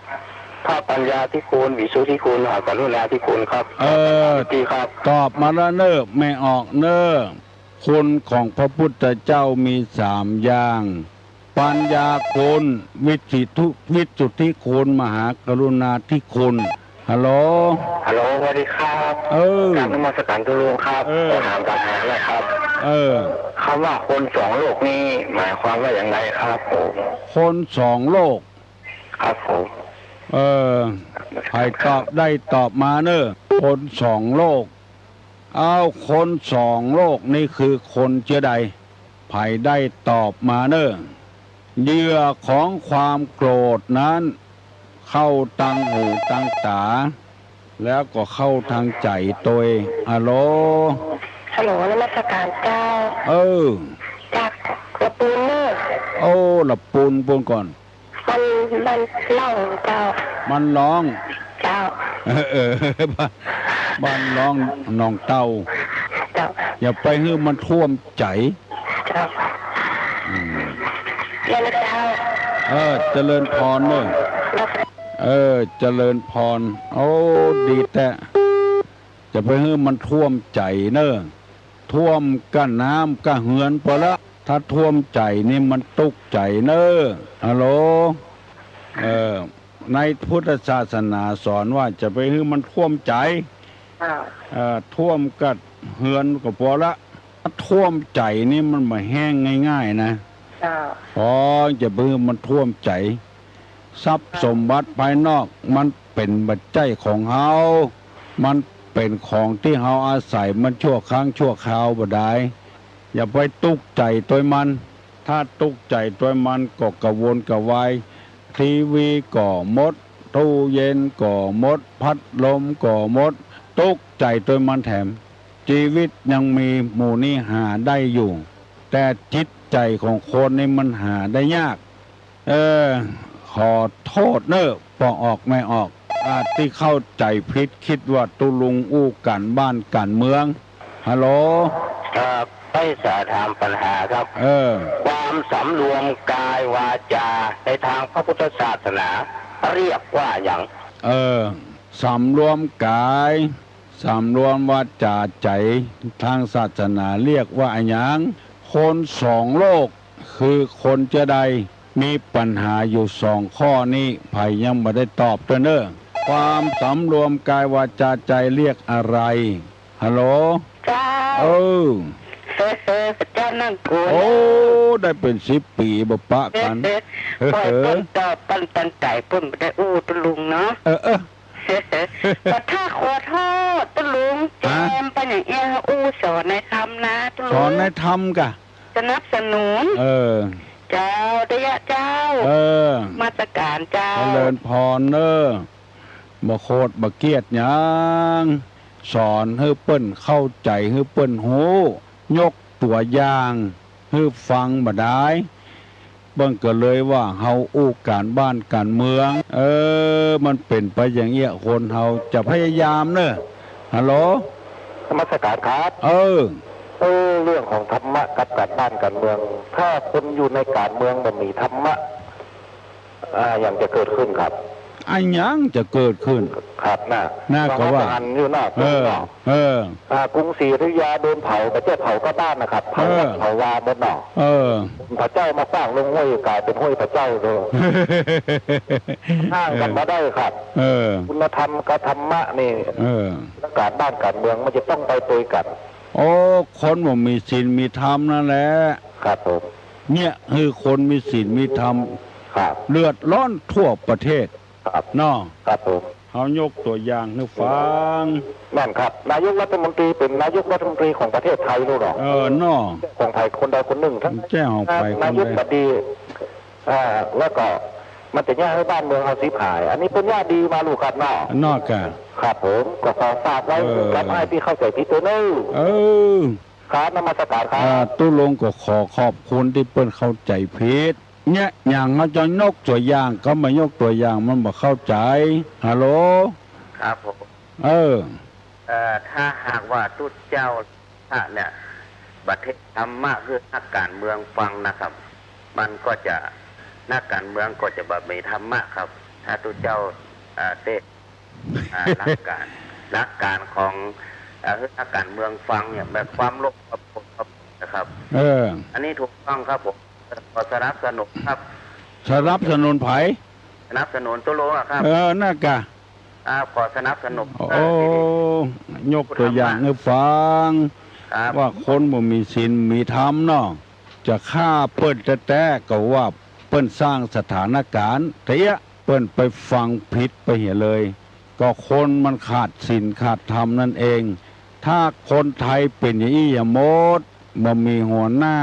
พระปัญญาธิคุณ วิสุทธิคุณ มหากรุณาธิคุณครับ เออ ดีครับ ตอบมาแล้วเน่อ แม่ออกเน่อ คุณของพระพุทธเจ้ามีสามอย่าง ปัญญาคุณ วิสุทธิ วิสุทธิคุณ มหากรุณาธิคุณ ฮัลโหล ฮัลโหล สวัสดีครับ เออ กราบนมัสการตุ๊ลุงครับ เออ ขอถามปัญหาหน่อยครับ เออ คำว่าคนสองโลกนี้หมายความว่าอย่างไรครับผม คนสองโลก ครับผม เออ ใผตอบได้ตอบมาเน่อ คนสองโลก อ้าว คนสองโลกนี้คือคนเจื้อใด ใผได้ตอบมาเน่อ เหยื่อของความโกรธนั้น เข้าตังหูตังต๋า แล้วก็เข้าตังใจ๋ตวย ฮัลโหล ฮัลโหล นมัสการเจ้า เออ จากละปูนเน่อ โอ้ ละปูนปูนก่อน บ้าน บ้านล่องเจ้า บ้านล่อง เจ้า เออ เออ บ้าน บ้านล่องหนองเต้า เจ้า อย่าไปหื้อมันท่วมใจ๋ เจ้า อืม เจ้านะเจ้า เออ เจริญพรเน่อ เออ เจริญพร โอ้ ดีแต๊ จะไปหื้อมันท่วมใจ๋เน่อ ท่วมก้าน้ำก้าเฮือนปอละ ถ้าท่วมใจ๋นี่มันตุ๊กข์ใจ๋เน่อ ฮัลโหล เออ ในพุทธศาสนาสอนว่าจะไปหื้อมันท่วมใจ๋ อ้าว เออ ท่วมก้าเฮือนก็ปอละ ถ้าท่วมใจ๋นี่มันบ่แห้งง่ายๆ นะ อ้าว อ๋อ จะไปหื้อมันท่วมใจ๋ ทรัพย์สมบัติภายนอกมันเป๋นบ่ใจ้ของเฮา มันเป๋นของตี้เฮาอาศัยมันชั่วครั้งชั่วคราวบ่ดาย อย่าไปตุ๊กข์ใจ๋ตวยมัน ถ้าตุ๊กข์ใจ๋ตวยมันก็กระวนกระวาย ทีวีก็หมด ตู้เย็นก็หมด พัดลมก็หมด ตุ๊กข์ใจ๋ตวยมันแถม จีวิตยังมีหมู่นี้หาได้อยู่ แต่จิตใจ๋ของคนนี่มันหาได้ยาก เออ ขอโต้ษเน่อ ปอออกแม่ออก อาจตี้เข้าใจ๋ผิด กึ๊ดว่าตุ๊ลุงอู้ก๋านบ้านก๋านเมือง ฮัลโหล ครับ ใค่จะถามปัญหาครับ เออ ความสำรวมกายวาจาในทางพระพุทธศาสนาเรียกว่าหยัง เออ สำรวมกาย สำรวมวาจาใจ๋ ตางศาสนาเรียกว่าอะหยัง คนสองโลก คือคนเจื้อใด มีปัญหาอยู่สองข้อนี้ ใผยังบ่ได้ตอบตวยเน่อ ความสำรวมกายวาจาใจ๋เรียกอะไร ฮัลโหล เจ้า เออ เออ เออ เจ้านั่งกู โอ้ ได้เป๋นสิบปี๋บ่ปะกั๋น เออ เออ เออ ปล่อยเปิ้นตอบ เปิ้นตั้งใจ๋ เปิ้นบ่ได้อู้ตุ๊ลุงเนาะ เออ เออ ขอโทษ ขอโทษตุ๊ลุง ฮะ แจมไปอย่างเอี้ย อู้สอนในธรรมนะตุ๊ลุง สอนในธรรมก่ะ สนับสนุน เออ เจ้า เดชะเจ้า เออ นมัสการเจ้า เจริญพรเน่อ บ่โขดบ่เคียดหยัง สอนหื้อเปิ้นเข้าใจ๋ หื้อเปิ้นฮู้ ยกตั๋วอย่างหื้อฟังบ่ดาย เปิ้นก็เลยว่าเฮาอู้ก๋านบ้านก๋านเมือง เออ มันเป๋นไปอย่างเอี้ย คนเฮาจะพยายามเน่อ ฮัลโหล นมัสการครับ เออ เออ เรื่องของธรรมะกับก๋านบ้านก๋านเมือง ถ้าคนอยู่ในก๋านเมืองบ่มีธรรมะ อ่า หยังจะเกิดขึ้นครับ อะหยังจะเกิดขึ้น ครับ น่ะ น่ะ ก็ว่า เฮาจะหันอยู่เนาะ เออ เนาะ เออ อ่า กรุงศรีอยุธยาโดนเผา บ่ใจ้เผาก้าบ้านนะครับ เผาวัด เออ เผาวาหมดเนาะ เออ พระเจ้ามาสร้างลงห้วยก๋ายเป๋นห้วยพระเจ้าเลย ห่างกั๋นบ่ได้ครับ เออ คุณธรรมกับธรรมะนี่ เออ ก๋านบ้านก๋านเมืองมันจะต้องไปตวยกั๋น โอ้ คนบ่มีศีลมีธรรมนั่นแหละ ครับผม เนี่ย หื้อคนมีศีลมีธรรม ครับ เดือดร้อนทั่วประเทศ ครับ เนาะ ครับผม เฮายกตั๋วอย่างหื้อฟัง แม่นครับ นายกรัฐมนตรีเป๋นนายกรัฐมนตรีของประเทศไทยลูกเนาะ เออ เนาะ ของใผคนใดคนนึ่ง บ่ใจ้ของใผคนใด นายกบดี อ่า แล้วก็มันจะเยียะหื้อบ้านเมืองเฮาฉิบหาย อันนี้เปิ้นเยียะดีมาลูกครับเนาะ เนาะก่ะ ครับผม ก็ขอฝากไว้ เออ กับอ้ายตี้เข้าใจ๋ผิดตวยเน่อ เออ ครับ นมัสการครับ อ่า ตุ๊ลุงก็ขอขอบคุณตี้เปิ้นเข้าใจ๋ผิด เนี่ย อย่างเฮาจะยกตั๋วอย่าง เขาบ่ยกตั๋วอย่าง มันบ่เข้าใจ๋ ฮัลโหล ครับผม เออ เอ่อ ถ้าหากว่าตุ๊เจ้าเนี่ย บ่เทศน์ธรรมะหื้อนักก๋านเมืองฟังนะครับ มันก็จะ นักก๋านเมืองก็จะบ่มีธรรมะครับ ถ้าตุ๊เจ้า อ่า เตสน์ อ่า หลักก๋าน หลักก๋านของ อ่า นักก๋านเมืองฟังเนี่ย แบบความโลภ ความโกรธ ความหลงนะครับ เออ อันนี้ถูกต้องครับผม ขอสนับสนุนครับ สนับสนุนใผ สนับสนุนตุ๊ลุงอะครับ เออ นั่นกะ ครับ ขอสนับสนุน โอ้ ยกตั๋วอย่างหื้อฟัง ครับ ว่าคนบ่มีศีลมีธรรมเนาะ จะฆ่าเปิ้นแต๊ๆ ก็ว่าเปิ้นสร้างสถานก๋าน แต่เอี้ยะ เปิ้นไปฟังผิดไปเหียเลย ก็คนมันขาดศีลขาดธรรมนั่นเอง ถ้าคนไทยเป๋นอย่างอี้หมด บ่มีหัวหน้า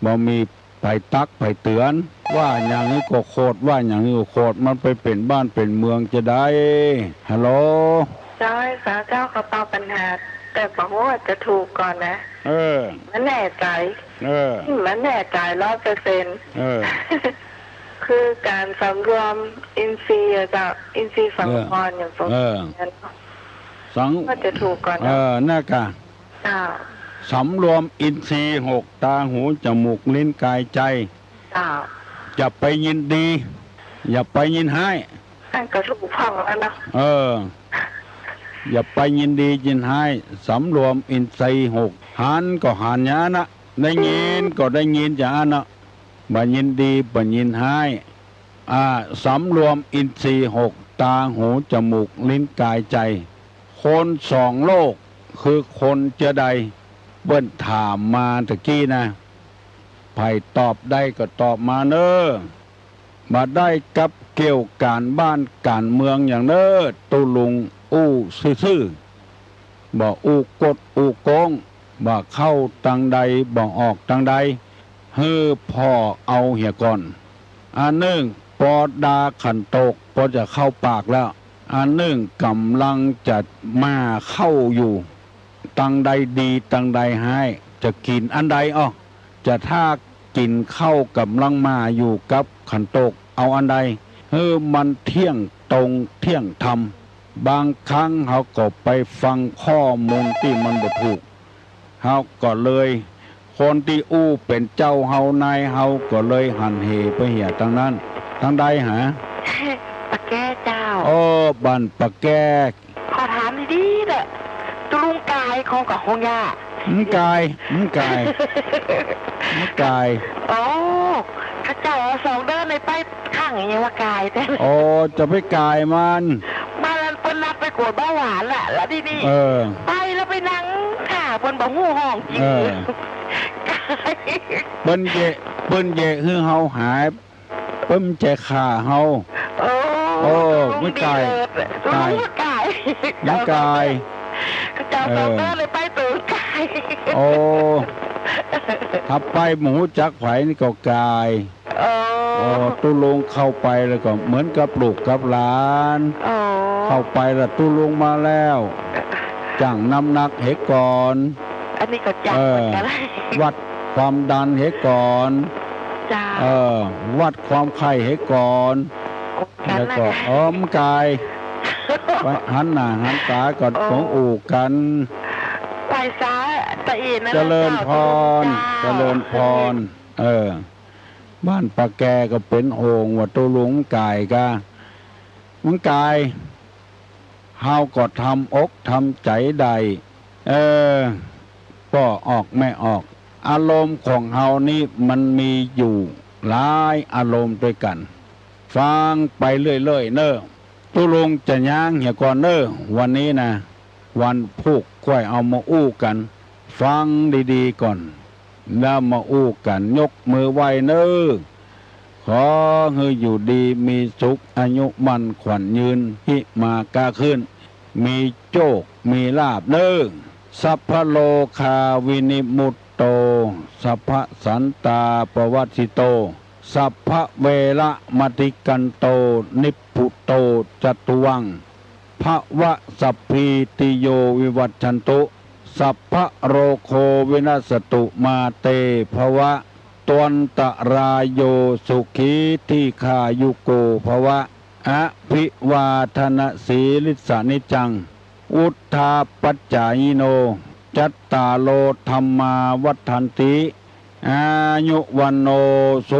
บ่มีใผตักใผเตื๋อน ว่าหยังหื้อก็โขด ว่าหยังหื้อก็โขด มันไปเป๋นบ้านเป๋นเมืองจะใด ฮัลโหล เจ้า สาวเจ้าก็ตอบปัญหา แต่บ่ฮู้ว่าจะถูกก่อนนะ เออ บ่แน่ใจ๋ เออ บ่แน่ใจ๋ร้อยเปอร์เซ็นต์ เออ คือก๋านสำรวมอินทรีย์อะเจ้า อินทรีย์สังวร เออ อย่างพวก เออ นั้น สัง ว่าจะถูกก่อนนะ เออ นั่นกะ เจ้า สำรวมอินทรีย์หก ต๋า หู จมูก ลิ้น ก๋าย ใจ๋ เจ้า อย่าไปยินดี อย่าไปยินฮ้าย อันก็ถูกพ่องแล้วเนาะ เออ อย่าไปยินดียินฮ้าย สำรวมอินทรีย์หก หันก็หันอย่างอั้นนะ ได้ยินก็ได้ยินอย่างอั้นนะ บ่ยินดีบ่ยินฮ้าย อ่า สำรวมอินทรีย์หก ต๋า หู จมูก ลิ้น ก๋าย ใจ๋ คนสองโลก คือคนเจื้อใด เปิ้นถามมาตะกี้นะ ใผตอบได้ก็ตอบมาเน่อ บ่ได้กับเกี่ยวก๋านบ้านก๋านเมืองอย่างเน่อ ตุ๊ลุงอู้ซื่อๆ บ่อู้ก๊ดอู้โก๊ง บ่เข้าตางใด บ่ออกตางใด หื้อผ่อเอาเหียก่อน อันนึ่ง ปอดาขันโตก ปอจะเข้าปากแล้ว อันนึ่ง ก่ำลังจะมาเข้าอยู่ ตางใดดี ตางใดฮ้าย จะกิ๋นอันใดอ้อ จะถ้ากิ๋นข้าวก่ำลังมาอยู่กับขันโตก เอาอันใด หื้อมันเที่ยงตรงเที่ยงธรรม บางครั้งเฮาก็ไปฟังข้อมูลตี้มันบ่ถูก เฮาก็เลย คนตี้อู้เป๋นเจ้าเฮานายเฮาก็เลยหันเหไปเหียตางนั้น ตางใดหา ปะแก้เจ้า โอ้ บ้านปะแก้ ขอถามดีๆ เต๊อะ ตุ๊ลุงก๋ายของกับฮองยา มึงก๋าย มึงก๋าย มึงก๋าย โอ้ ข้าเจ้าเอาสองเดือนเลยไปขังอย่างว่าก๋ายแต๊ โอ้ จะไปก๋ายมัน บ้านนั้นเปิ้นนัดไปกวดเบาหวานแหละ แล้วทีนี้ เออ ไปแล้วไปนั่งถ่าเปิ้นบ่ฮู้ฮ้องจริง เออ ก๋าย เปิ้นเยะ เปิ้นเยะหื้อเฮาหาย เปิ้นจะฆ่าเฮา โอ้ โอ้ ตุ๊ลุง มึงก๋าย ดีเลิศ ก๋าย ตุ๊ลุงก๋าย มึงก๋าย เจ้า เออ เจ้าก็เลยไปเป๋นก๋าย โอ้ ถ้าไปบ่ฮู้จักใผนี่ก็ก๋าย โอ้ โอ้ ตุ๊ลุงเข้าไปแล้วก็เหมือนกับลูกกับหลาน โอ้ เข้าไปแล้วตุ๊ลุงมาแล้ว จั่งน้ำหนักเหียก่อน อันนี้ก็จั่ง เออ เหมือนกั๋น วัดความดันเหียก่อน เจ้า เออ วัดความไข้เหียก่อน กั๋นนะ แล้วก็ เออ มึงก๋าย ไปหันหน้าหันต๋าก่อน โอ้ ของอู้กั๋น ไหว้สาตะเอนนะ เจริญพร เจ้า เจริญพร เออ บ้านปะแก้ก็เป๋นโอ่งว่าตุ๊ลุงก๋ายกา มึงก๋าย เฮาก็ทำอกทำใจ๋ได้ เออ ป้อออกแม่ออก อารมณ์ของเฮานี่มันมีอยู่หลายอารมณ์ตวยกั๋น ฟังไปเรื่อยๆ เน่อ ตุ๊ลุงจะย้างเหียก่อนเน่อ วันนี้นะ วันพูกค่อยเอามาอู้กั๋น ฟังดีๆ ก่อน แล้วมาอู้กั๋น ยกมือไหว้เน่อ ขอหื้ออยู่ดีมีสุข อายุมั่นขวัญยืน หิมาก้าขึ้น มีโจค มีลาภเน่อ สัพพะโรคาวินิมุตโต สัพพะสันตาปวัสสิโต สัพพะเวระมะติกันโต นิพพุโต จัตตุวัง ภะวะ สัพพีติโย วิวัชชันตุ สัพพะโรโค วินัสสตุ มาเต ภะวะตวันตะราโย สุขี ทีฆายุโก ภะวะ อภิวาทะนะสีลิสสะนิจจัง วุฑฒาปัจจายิโน จัตตาโร ธัมมา วัฑฒันติ อายุ วัณโณ สุ